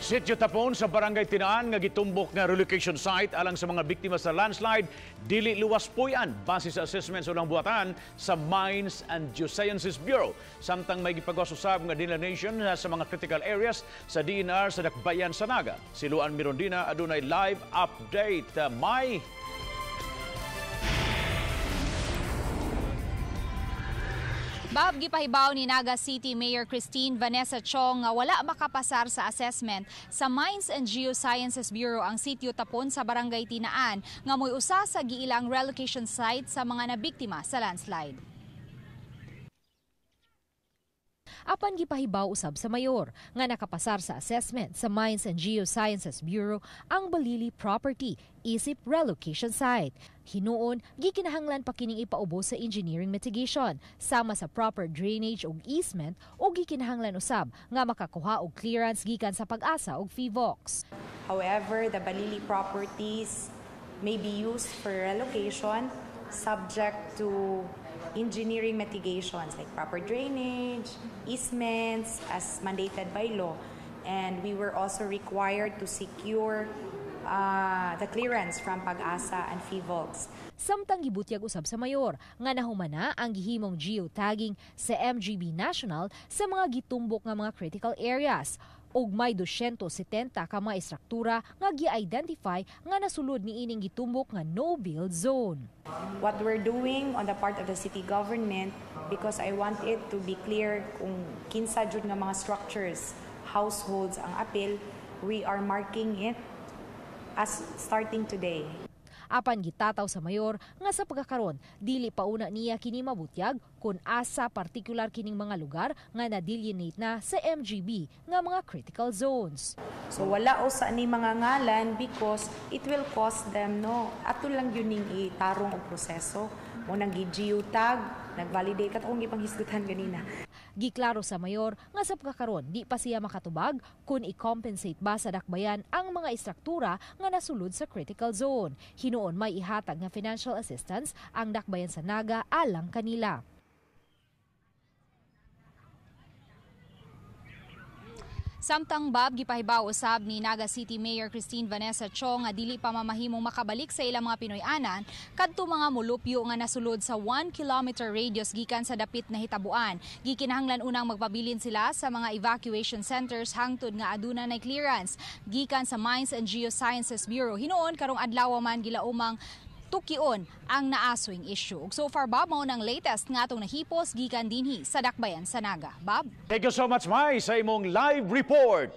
Sitio Tapon sa Barangay Tinaan nga gitumbok nga relocation site alang sa mga biktima sa landslide dili luwas puy-an base sa assessment sa unang buhatan sa Mines and Geosciences Bureau. Samtang may gipagawas usab nga delineation sa mga critical areas sa DNR sa Dakbayan sa Naga. Si Luan Mirondina adunay live update. May Bob, gipahibaw ni Naga City Mayor Christine Vanessa Chong nga wala makapasar sa assessment sa Mines and Geosciences Bureau ang sitio Tapon sa Barangay Tinaan nga mo'y usa sa giilang relocation site sa mga nabiktima sa landslide. Apan gipahibaw usab sa mayor nga nakapasar sa assessment sa Mines and Geosciences Bureau ang Balili property isip relocation site. Hinuon, gikinahanglan pa kining ipaubos sa engineering mitigation sama sa proper drainage ug easement ug gikinahanglan usab nga makakuha og clearance gikan sa Pag-asa ug PHIVOLCS. However, the Balili properties may be used for relocation subject to engineering mitigations like proper drainage, easements as mandated by law. And we were also required to secure the clearance from Pag-asa and PHIVOLCS. Samtang gibutyag usab sa mayor nga nahumana ang gihimong geotagging sa MGB National sa mga gitumbok nga mga critical areas ug may 270 ka mga istruktura nga gi-identify nga nasulod niining gitumbok nga no-build zone. What we're doing on the part of the city government, because I want it to be clear kung kinsa jud nga mga structures, households ang apil, we are marking it as starting today. Apan gitataw sa mayor nga sa pagkakaron dili pa una niya kini mabutyag kung asa partikular kining mga lugar nga na-delineate na sa MGB nga mga critical zones. So wala usa ni mga ngalan because it will cost them, no. Ato lang yun ning itarong og proseso. Mo nang gi-geotag, nag-validate kato akong gipanghisgutan ganina. Giklaro sa mayor nga sa pagkakaron di pa siya makatubag kung i-compensate ba sa dakbayan ang mga istruktura nga nasulod sa critical zone. Hinuon may ihatag nga financial assistance ang dakbayan sa Naga alang kanila. Samtang Bob, gipahibaw usab ni Naga City Mayor Christine Vanessa Chong nga dili pa mamahimong makabalik sa ilang mga Pinoy-anan kadto mga mulupyo nga nasulod sa 1 kilometer radius gikan sa dapit na hitabuan. Gikinahanglan unang magpabilin sila sa mga evacuation centers hangtod nga aduna nay clearance gikan sa Mines and Geosciences Bureau. Hinuon karong adlaw man gilaumang tukion ang naaswing issue. So far, Bob, mao nang latest nga atong nahipos gikan dinhi sa Dakbayan sa Naga. Bob? Thank you so much, Mai, sa imong live report.